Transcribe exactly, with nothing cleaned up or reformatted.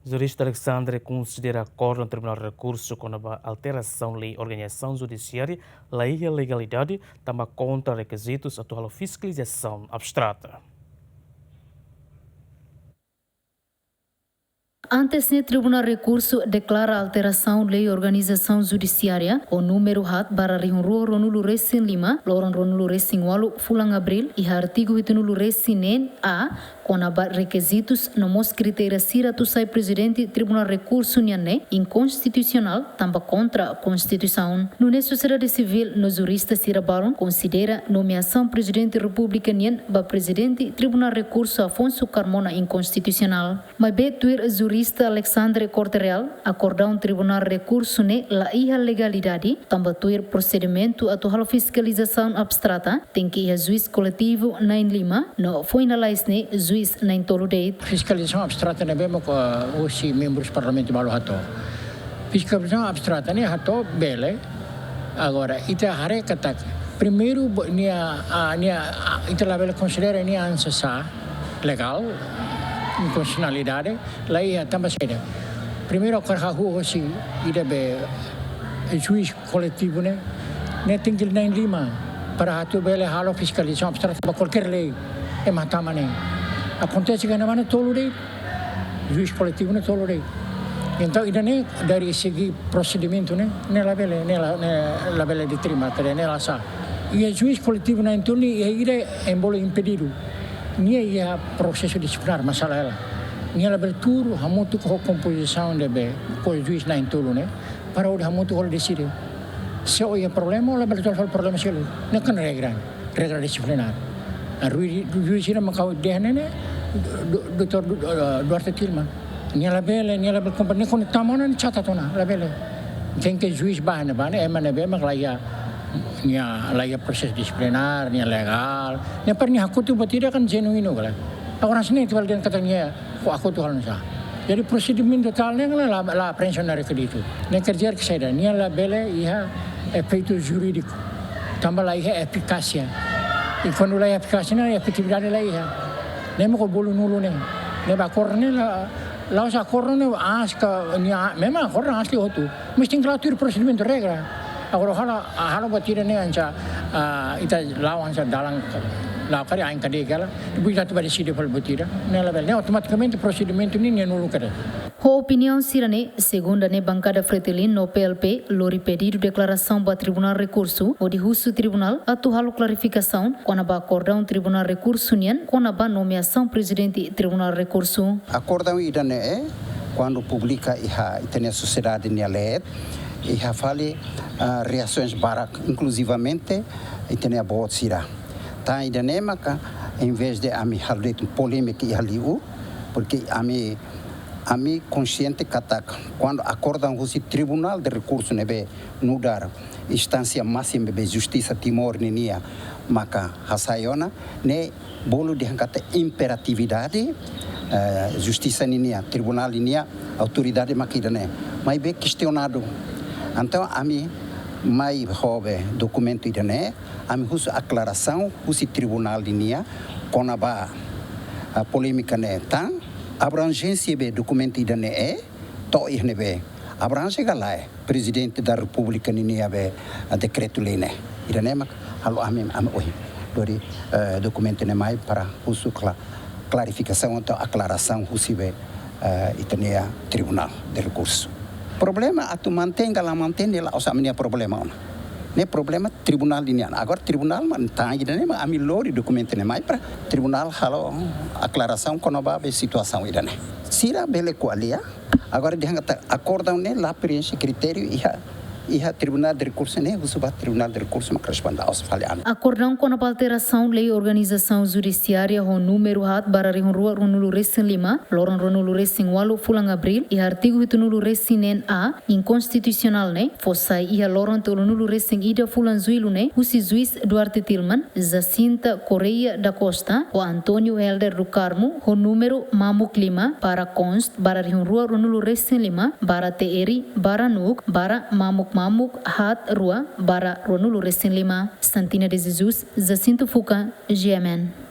Jurista Alexandre konsidera akórdaun Tribunál Rekursu kona-ba alterasaun lei organizasaun judisiária la iha legalidade, tanba kontra rekizitus atu halo fiskalizasaun abstrata. Antes ne'e, Tribunál Rekursu deklara alterasaun lei organizasaun judisiária ho númeru haat barra rihun rua ruanulu resin lima, loron ruanulu resin ualu, fulan Abríl, iha artigu hitunulu resin neen A, kona-ba rekizitus no mós kritéria sira atu sai prezidente Tribunál Rekursu nian ne'e inkonstitusionál, tanba kontra Konstituisaun. Nune'e sosiedade sivíl no jurista sira balun konsidera nomeasaun Prezidente Repúblika nian ba Prezidente Tribunál Rekursu Afonso Carmona inkonstitusionál. Maibé tuir jurista Alexandre Corte-Real, akórdaun Tribunál Rekursu ne'e la iha legalidade, tanba tuir prosedimentu atu halo fiskalizasaun abstrata, tenke iha juís koletivu na'in lima, no foin lalais ne'e juís na'in tolu de'it. Fiskalizasaun abstrata ne'ebé mak, ah, husi membrus Parlamentu balu hato'o. Fiskalizasaun abstrata ne'e hato'o bele. Agora, ita haree katak, primeiru, bo-, nia, ah, nia, ah, ita labele konsidera nia ansa sá, legál, inkonstitusionalidade, la iha, tanba saida. Primeiru, akórdaun hahú hosi ida be juís koletivu ne'e, ne'e tenke na'in lima para atu bele halo fiskalizasaun abstrata ba kualkér lei, ema tama ne'e. Akontese katak ema ne'e tolu de'it, juís koletivu ne'e tolu de'it. Entaun, ida-ne'e dari segi prosedimentu ne'e, ne'e labele, ne'e la, ne'e labele diterima, katak ne'e la sá. Iha juís koletivu na'in tolu ne'e, iha ida embolo impedidu. Nia iha prosesu disiplinár, masalah hela. Nia labele tuur hamutuk ho kompozisaun ne'ebé, ho juís na'in tolu ne'e, para hodi hamutuk hodi deside. Se ó iha problema, ó labele tau fali problema seluk. Ne'e kan regra, regra disiplinár. Ah, juís, juís sira mak ha'u dehan ne'e, do-, doutór Du-, eh, Duarte Tilman. Nia labele, nia labele kompa-, nia kuandu tama ona nia catat ona, labele. Tenke juís ba ne'ebá ne'e, ema ne'ebé mak la iha, nia la iha prosesu disiplinár, nia legál. Ne'e para nia hakotu buat ida kan jenuínu kala. Agora hanesan ne'e ita bele dehan katak nia, ko hakotu halo nu'usá. Jadi prosedimentu tolu ne'e la, la, la preenxe ona rekizitu. Ne'e quer dizer que saida, nia labele iha efeitu jurídiku. Tanba la iha efikásia. I kuandu la iha efikásia, ne'e efetividade la iha. Ne'e mak bolu nulu ne'e. Ne'ebé akórdaun ne'e la, la'ós akórdaun ne'e aas ka nia, memang akórdaun aas liu hotu. Mas tenke la tuir prosedimentu, regra. Agora halo, halo buat ida ne'e hanesan, ah, ita la'o hanesan dalan, la'o karik ain kadeia kala, depois ita atu bá deside fali buat ida. Ne'e labele, ne'e automatikamente prosedimentu ne'e, ne'e nulu karik. Ho opiniaun sira-ne'e, segunda ne'e bankada Fretilin no P L P lori pedidu deklarasaun ba Tribunál Rekursu, hodi husu tribunál atu halo klarifikasaun kona-ba akórdaun Tribunál Rekursu nian, kona-ba nomeasaun Prezidente Tribunál Rekursu. Akórdaun ida-ne'e, kuandu publika iha ita-nia sosiedade nia leet, iha fali, ah, reasoens barak, inkluzivamente ita-nia boot sira. Tan ida-ne'e maka, em vez de ami halo de'it polémika iha li'ur, porque ami, ami konxiente katak, kuandu akórdaun husi Tribunál de Rekursu ne'ebé nu'udar instánsia másima be justisa Timor ninia maka hasai ona, ne'e bolu dehan katak imperatividade, eh, justisa ninia, tribunál ninia autoridade maka ida-ne'e. Maibé kestionadu. Entaun ami mai ho be dokumentu ida-ne'e, ami husu aklarasaun husi tribunál ninia kona-ba, ah, polémika ne'e. Tan abranjénsia be dokumentu ida-ne'e, to'o iha ne'ebé, abranxe ka lae Prezidente da Repúblika ninia be, ah, dekretu-lei ne'e. Ida-ne'e mak halo ami, ami ohin lori, eh, dokumentu ne'e mai para husu kla-, klarifikasaun atau aklarasaun husi be, eh, ita-nia Tribunál de Rekursu. Problema atu mantein ka la mantein ne'e la'ós ami-nia problema ona. Ne'e problema tribunál nian. Agora tribunál mak tan ida-ne'e mak ami lori dokumentu ne'e mai para tribunál halo aklarasaun kona-ba be situasaun ida-ne'e. Sira bele ko'alia, agora dehan katak akórdaun ne'e la preenxe kritériu iha, iha Tribunál de Rekursu ne'e, husu ba Tribunál de Rekursu mak responde, la'ós fali ami. Akórdaun kona-ba alterasaun lei organizasaun judisiária ho númeru haat barra rihun rua ruanulu resin lima, loron ruanulu resin ualu fulan Abríl, iha artigu hitunulu resin neen A, inkonstitusionál ne'e, fó sai iha loron tolunulu resin ida fulan Jullu ne'e, husi juís Duarte Tilman, Jacinta Correia da Costa, ho António Helder do Carmo, ho númeru mamuk lima, barra const, barra rihun rua ruanulu resin lima, barra T R, barra nuk, barra mamuk mamuk haat rua, barra ruanulu resin lima. Santina de Jesus, Jacinto Fuca, G M N.